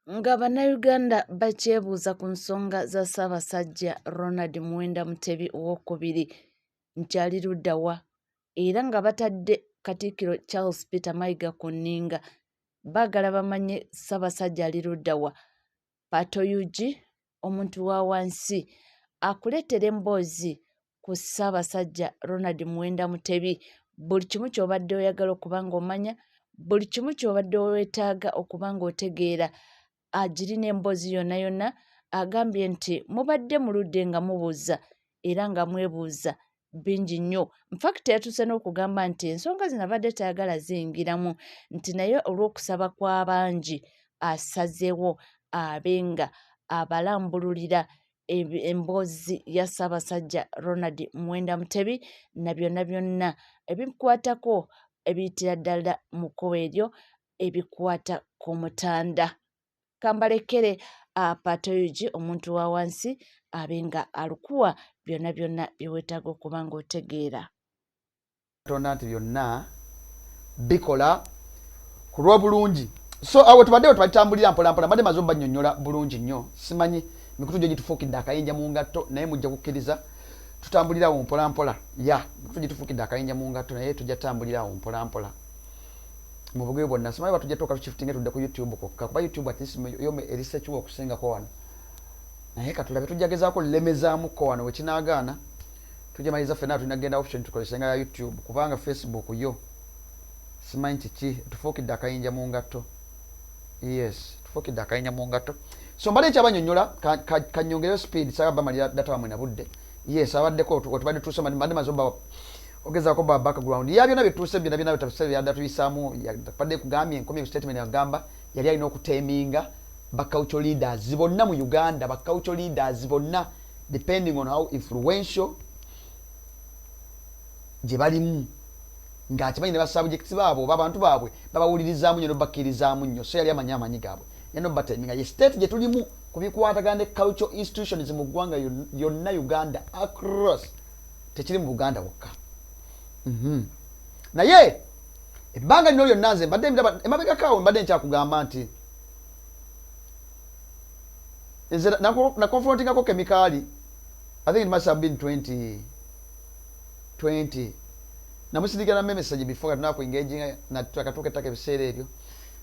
Nga Bannayuganda bakyebuuza ku nsonga za Ssaabasajja Ronald Muwenda Mutebi Owookubiri nti ali ludda wa era nga batadde Katikkiro Charles Peter Mayiga ku nninga baagala bamanye Ssaabasajja ali ludda wa. Pato UG omuntu wa wansi akuleetera emboozi ku Ssaabasajja Ronald Muwenda Mutebi buli kimu ky'obadde oyagala okuba ng'omanya, buli kimu ky'obadde weetaaga okuba ng'otegeera agirina emboozi yonna yonna. Agambye nti mubadde muludde nga mubuuza era nga mwebuuza bingi nnyo. Infact yatuuse n'okugamba nti ensonga zino abadde tayagala ziyingiramu nti naye olw'okusaba kw'abangi asazeewo abe nga abalambululira emboozi ya Ssaabasajja Ronald Muwenda Mutebi na byonna byonna ebimukwatako ebiyitira ddala mu kkubo eryo ebikwata ku mutanda. Kambalekere Patoyugi omuntu wa wansi abe nga alukuwa byonna byonna bye weetaaga okuba ng'otegeera. Katonda nti byonna bikola ku lw'obulungi. So awo tubadde wetwalitambulira mpolampola, mbadde maze obanyonyola bulungi nnyo. Simanyi mikutu gyo gitufuukidde akayinja mu ngatto, naye mujja kukkiriza tutambulirawo mpolampola. Ya mikutu gitufuukidde akayinja mu ngatto, naye tujja tutambulirawo mpolampola mu bugubi bwonna. Simanyi oba tujja tuuka tushiftinge tudde ku YouTube kwokka, kuba YouTube at least yo eri secure okusingako wano, naye katulabe, tujja gezaako lemezaamuko wano. Wekinaagaana tujja maliriza ffenna tulina kugenda option tukozese nga ya YouTube, kubanga Facebook yo simanyi kiki tufuukidde akayinja mu ngatto. Yes, tufuukidde akayinja mu ngatto. So mbadde nkyabanyonyola, kanyongereyo speed, saga bamalira data wamwe na budde. Yes, abaddeko wetubadde tuuse, mbadde maze oba ogezaako ba background ya byonna byetuuse, byonna byonna byetuse byadda tuyisaamu. Badde kugambye enkomye ku statement yagamba yali alina okuteminga ba cultural leaders bonna mu Uganda, ba cultural leaders bonna depending on how influential gye balimu, ng'akimanyi ne basubjects baabwe oba abantu baabwe babawulirizaamu nnyo nobakkirizaamu nnyo. So yali amanyi amaanyi gaabwe yalina obateminga. Ye state gye tulimu ku bikwatagana ne cultural institutions mu ggwanga yonna Uganda across, tekiri mu Buganda wokka. Naye ebbanga lino lyonna nze mbadde emabegakaawo mbadde nkyakugamba nti nze nakonfrontingako Kemikaali, I think it must have been 2020. Namusindikira na message before nga tunaku engaging nakatuuka ettaka ebiseera ebyo,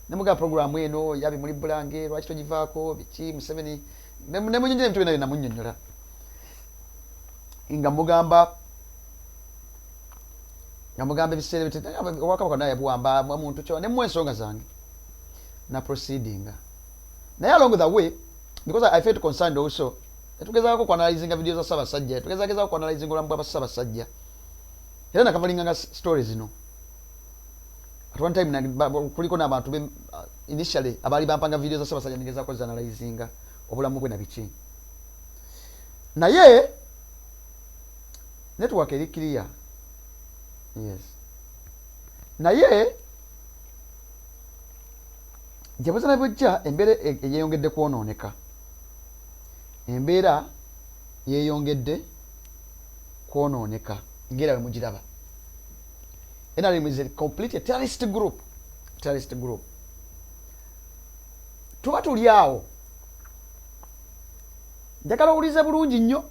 nemugamba programu eno yabi muli bulange, lwaki togivaako, biki Museveni, nemunyonyola ebintu byonna byenamunyonyola nga mugamba ebiseera obwakabaka naye yabuwamba muntu kyo, nemuwa ensonga zange na proceedinga naye along the way, because I felt concerned also. Tugezaako kuanalyzinga video za Ssaabasajja, tugezagezaako kuanalyzinga obulamu bwa Ssaabasajja, era nakavalinga story zino. At one time kuliko n'abantu initially abaali bampanga video za Ssaabasajja, negezaako zanalyzinga obulamu bwe na biki, naye network eri clear. Yes, naye gye buzana bujja embeera eyeyongedde kwonooneka, embeera yeyongedde kwonooneka ngaera bwe mugiraba. NRM is a complete terrorist group, terrorist group. Tuba tuli awo, njagala owulize bulungi nnyo.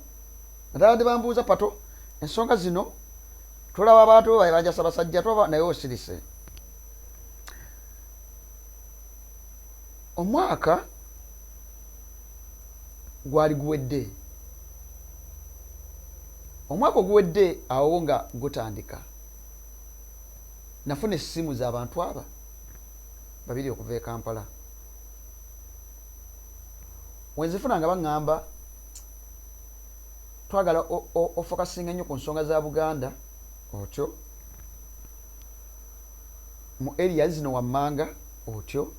Natabadde bambuuza, "Pato, ensonga zino tulaba abantu banja Ssaabasajja toba naye osirise." Omwaka gwali guwedde, omwaka oguwedde awo nga gutandika, nafuna essimu z'abantu aba babiri okuva e Kampala. Wenzifuna nga baŋŋamba, "Twagala ofokasinga nnyo ku nsonga za Buganda otyo mu area zino wammanga otyo,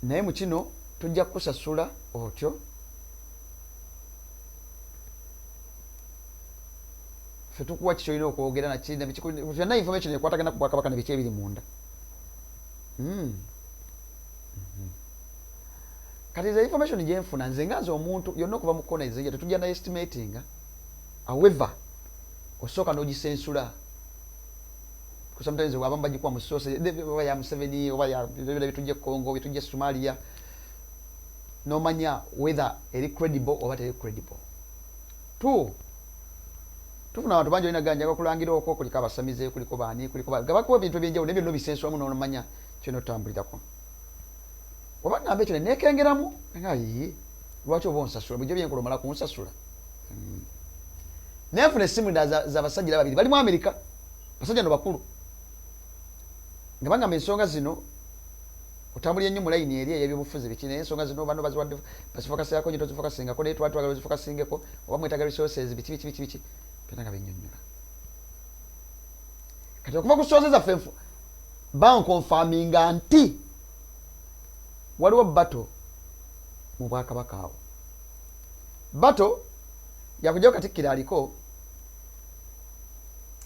naye mu kino tujja kukusasula otyo." Ffe tukuwa ki kyolina okwogera byonna, information ekwatagana ku bwakabaka nebiki ebiri munda. Kati ze information gyenfuna nze nga nze omuntu yonna okuva mu kona ezenja tetujja na estimatinga. However, osooka n'ogisensula. Sometimes abamu bagikuwa mu source oba ya Museveni oba ya bitujja Congo, bitujja Somalia, nomanya whether eri credible oba teri credible. Two, tufuna abantu bangi olina ganja bakulangira okwo, kuliko abasamize, kuliko baani, kuliko bakuwa ebintu ebyenjawulo, nebyo nobisenswamu nomanya kyona otambulirako. Oba ngamba ekyo nekengeramu nga ye lwaki oba onsasula bulijjo byenkola omala kunsasula. Nenfuna essimu zabasajja babiri bali mu Amerika, basajja no bakulu, nga bagamba ensonga zino otambulira nnyo mu layini eri ey'ebyobufuzi biki, naye ensonga zino bano baziwadde bazifocusingako nnyo, tozifocusingako, naye twali twagala ozifocusingeko oba mwetaaga resources biki biki biki biki, byonna nga bennyonnyola. Kati okuva ku sources zaffe banconfirminga nti waliwo battle mu bwakabaka awo, battle yakujjayo Katikkiro aliko.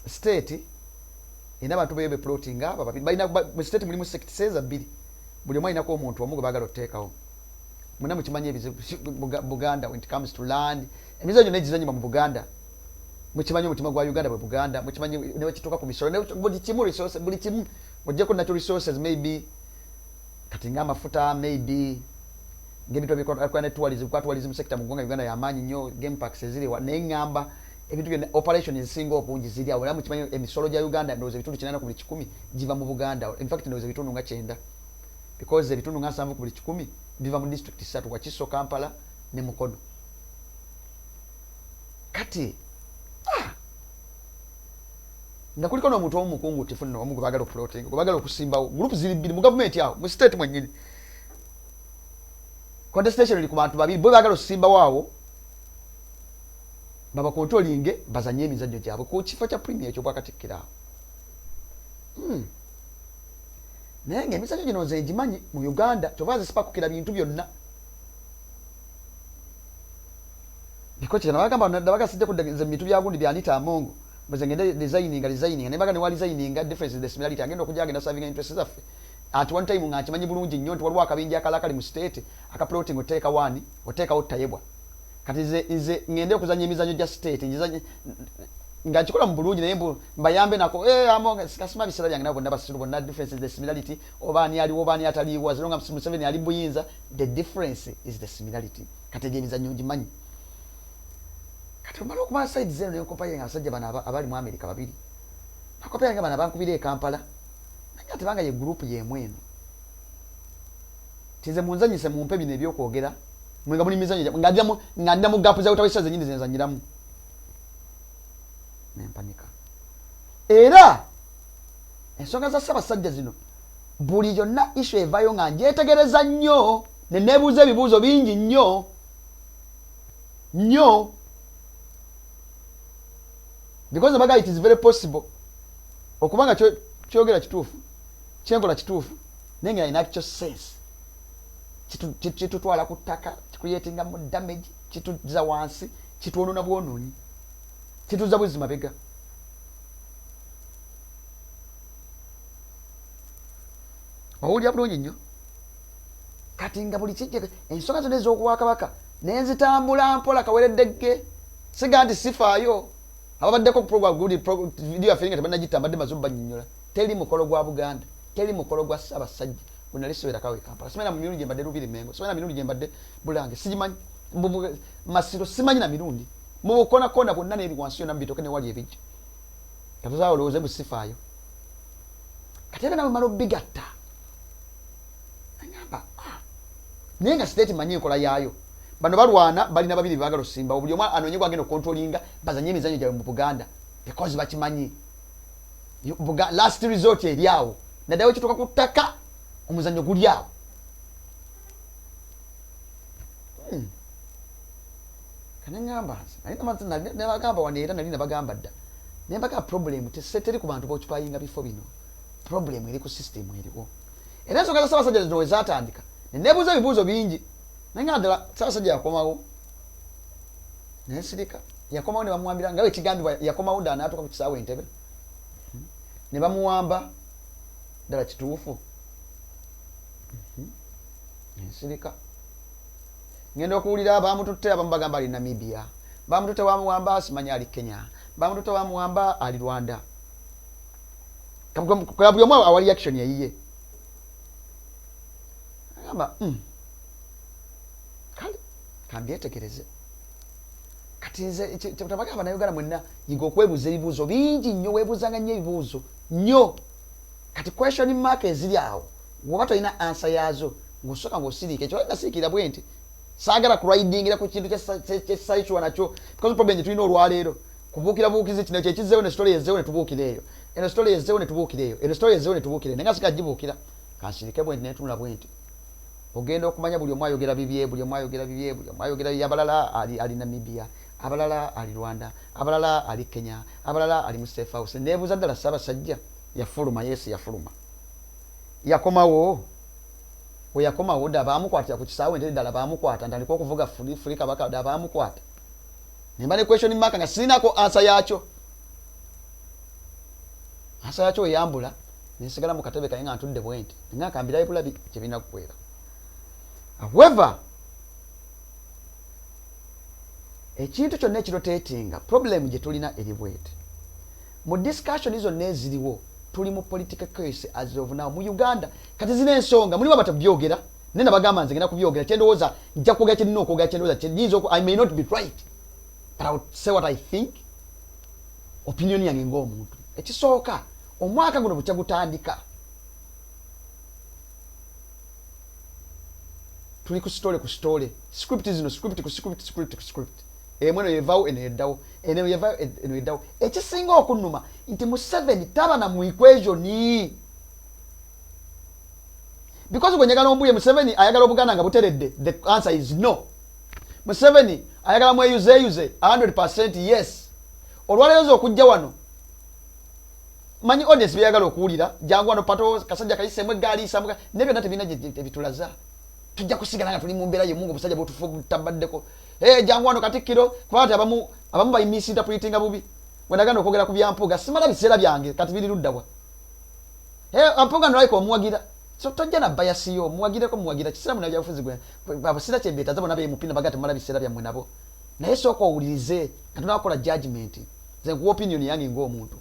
State erina abantu beyo beplotinga balina mu state, mulimu sects bbiri, buli omu alinako omuntu omu gwe baagala otuteekawo. Muna mukimanyi ebizibu Buganda when it comes to land, emizanyo gyonna egizanyibwa mu Buganda mukimanyi, omutima gwa Uganda bwe Buganda mukimanyi, newekituuka ku misolo, buli kimu resource, buli kimu ojjeko natural resources, maybe kati ngaamafuta, maybe ng'ebintu ebikola ne tourism, kwa tourism sector mu ggwanga Uganda yamaanyi nnyo, game parks eziri, naye ŋŋamba ebintu byonna operation ezisinga obungi ziri awo. Era mukimanyi emisolo gya Uganda, ndowooza ebitundu 80 ku buli 100 giva mu Buganda. In fact ndowooza ebitundu nga 90, because ebitundu nga 70 ku buli 100 biva mu district ssatu: Wakiso, Kampala ne Mukono. Kati nga kuliko n'omuntu omu mukungu tifu nno omu gwe baagala oplotinga, gwe baagala okusimbawo. Group ziri bbiri mu gavumenti awo, mu state mwennyini contestation eri ku bantu babiri bo baagala okusimbawo awo babacontrollinge, bazanye emizannyo gyabwe ku kifo kya premier ekyobwakatikkiro awo. Naye nga emizannyo gino nze ngimanyi mu Uganda, kyova nze sipakukira bintu byonna, because kino bagamba nabaga sijja kudda nze mu bintu bya gundi bya Anita Amongo, mbuze ngende resigninga resigninga, naye baga ne wa resigninga, difference is the similarity, agenda okujja agenda serving interest zaffe. At one time nga nkimanyi bulungi nnyo nti waliwo akabinja akalala kali mu state akaploting oteeka wani, oteekawo Tayebwa. Kati nze ngende okuzanya emizannyo gya state ngizanye nga nkikola mu bulungi, naye mbu mbayambe nako, eh, Amongo kasima biseera byange nabo bonna basiru bonna. Difference is the similarity, oba ani aliwo oba ani ataliiwo, as long as Museveni ali buyinza, the difference is the similarity. Kati egyo emizannyo ngimanyi. Kati omala okuba side zeno nenkompaye nga abasajja bano abali mu America babiri nakompaye nga bano abankubira e Kampala, naye ate banga ye group yemu eno tinze munzanyise mumpe bino ebyokwogera mwe nga muli mizannyo nga ndira mu gap za utawisa zenyini zenzanyiramu nempanika. Era ensonga za Ssaabasajja zino buli yonna issue evayo nga njetegereza nnyo, neneebuuza ebibuuzo bingi nnyo nnyo, because baga it is very possible okuba nga kyogera kituufu, kyenkola kituufu, naye nga in actual sense kitutwala ku ttaka, kicreatinga mu damage, kituzza wansi, kitwonona bwonoonyi, kituzza buzzi mabega. Owulira bulungi nnyo. Kati nga buli kijja ensonga zonna ez'obwakabaka nenzitambula mpola kawereddegge, siga nti sifaayo. Ababaddeko program guli video yaffe nga tebanagita, mbadde maze obannyonnyola, teri mukolo gwa Buganda, teri mukolo gwa Ssaabasajja gwe nali sibeerako awo e Kampala. Simanyi na mu mirundi gye mbadde Lubiri Mengo, simanyi na mirundi gye mbadde Bulange, sigimanyi Masiro, simanyi na mirundi mu bukonakona bwonna n'eri wansi yonna mu bitooke newali ebijja. Kati olowooze mbu sifaayo. Kati era nawe mala obigatta, agamba, ah. Naye nga state manyi enkola yaayo, bano balwana balina babiri baagala osimbawo, buli omu anoonye gwagenda okucontrollinga, bazanye emizannyo gyabwe mu Buganda, because bakimanyi last resort eri awo, naddala wekituuka ku ttaka, omuzannyo guli awo. Kaneŋŋamba nze nabagamba wano, era nali nabagamba dda, nembaga problem teri ku bantu boccupyinga bifo bino, problem eri ku system eriwo. Era ensonga za Ssaabasajja zino wezatandika neneebuuza ebibuuzo bingi, naye nga ddala Ssaabasajja yakomawo, nensirika. Yakomawo ne bamuwambira nga wekigambibwa, yakomawo ddala n'atuuka ku kisaawe Entebe ne bamuwamba, ddala kituufu? Nensirika. Ngenda okuwulira bamututte, abamu bagamba ali Namibia, bamututte bamuwamba, simanyi ali Kenya, bamututte bamuwamba, ali Rwanda. Buli omu awa reaction eyiye. Agamba, Kale kambyetegereze. Kati nze tabagamba Bannayuganda mwenna, yiga okwebuuza ebibuuzo bingi nnyo, weebuuzanga nnyo ebibuuzo nnyo. Kati question mark eziri awo, woba tolina answer yaazo, ng'osooka ng'osiriika. Ekyo nasiikira bwe nti saagala kuridingira ku kintu kyesayikiwa nakyo, because problem gye tulina olwaleero kubuukira buukizi. Kino kyekizzeewo, ne story ezzeewo ne tubuukira eyo, eno story ezzeewo ne tubuukira eyo, eno story ezzeewo ne tubuukira eyo. Naye nga sikagibuukira, kansirike bwe nti nentunula bwe nti. Ogenda okumanya buli omu ayogera bibye, buli omu ayogera bibye, buli omu ayogera bibye. Abalala ali Namibia, abalala ali Rwanda, abalala ali Kenya, abalala ali mu safe house. Neebuuza ddala, Ssaabasajja yafuluma? Yesu yafuluma, yakomawo. We yakomawo, dda baamukwatira ku kisaawe Entebe? Ddala baamukwata ntandika okuvuga free free Kabaka? Dda baamukwata? Nemba ne question mark nga sirinako answer yakyo. Answer yakyo weyambula, nensigala mu katebe kaye nga ntudde bwe nti, nga kambirayo bulabi kyebirina kukwera. However, ekintu kyonna ekirotatinga, problem gye tulina eri bweti: mu discussion zonna eziriwo, tuli mu political chaos as of now mu Uganda. Kati zina ensonga mulimu abatabyogera, naye nabagamba nze ngenda kubyogera. Kyendowooza nja kwogera, kyenina okwogera, kyendowooza kyenyinza. I may not be right, but I would say what I think, opinion yange ng'omuntu. Ekisooka, omwaka guno bukya gutandika, tuli ku story ku story, script zino, script ku script, script ku script. Emu eno yevaawo, eno yeddawo, eno yevaawo, eno yeddawo. Ekisinga okunnuma nti Museveni taba na mu equation, because gwe njagala ombuye, Museveni ayagala Obuganda nga buteredde? The answer is no. Museveni ayagala mweyuzeeyuze? 100 yes. Olwaleero okujja wano, manyi audience byeyagala okuwulira, jangu wano pato kasajja kayiseemu eggaali isamu, ne byonna tebirina ebitulaza. Tujja kusigala nga tuli mu mbeera yemu nga obusajja bwetufu butabaddeko. Hey, jangu wano katikkiro, kuba ti abamu bayimisinterpretinga bubi. Wenaganda okwogera ku byampuuga, simala biseera byange, kati biri luddawa? Hey, Mpuuga nolike omuwagira, so tojja na bias yo, omuwagireko muwagira kiseera munabyabufuzi gwe abasira kyembeetaza bonna bemupina baga temumala biseera byammwe nabo. Naye sooka owulirize nga tunakola judgment. Nze nkuwa opinion yange ng'omuntu.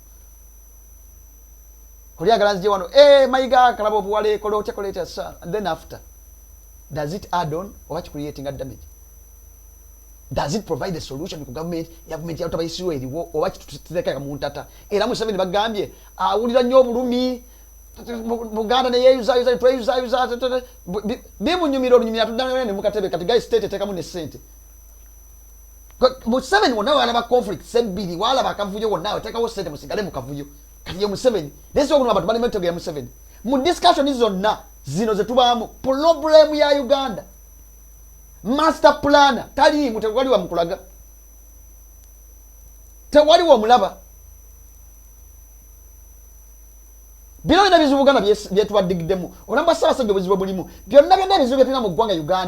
Oli agala nzije wano, eh, Mayiga kalaba obuwale, kola otya, kola etya. Then after, does it add on oba kicreatinga damage? Does it provide a solution ku government, gavumenti yalutabayisirwa eriwo, oba kitutereka mu ntata? Era Museveni bagambye awulira nnyo obulumi Buganda neyeyuzayuza, tweyuzayuza, bimunyumira olunyumira tudda ne mukatebe. Kati guy state eteekamu ne sente. Museveni wonna walaba conflict ebbiri, walaba akavuyo wonna, oteekawo sente musigale mu kavuyo. Kati ye Museveni nesi okuno abantu balina emitego ya Museveni. Mu discussion zonna zino zetubaamu, problem ya Uganda, master planner taliimu, tewaliwa mukulaga, tewaliwo omulaba. Bino byonna ebizibu Buganda byetubadigidemu, obulamu bwa Ssaabasajja, obuzibu bulimu byonna byonna, ebizibu byetulina mu ggwanga Uganda.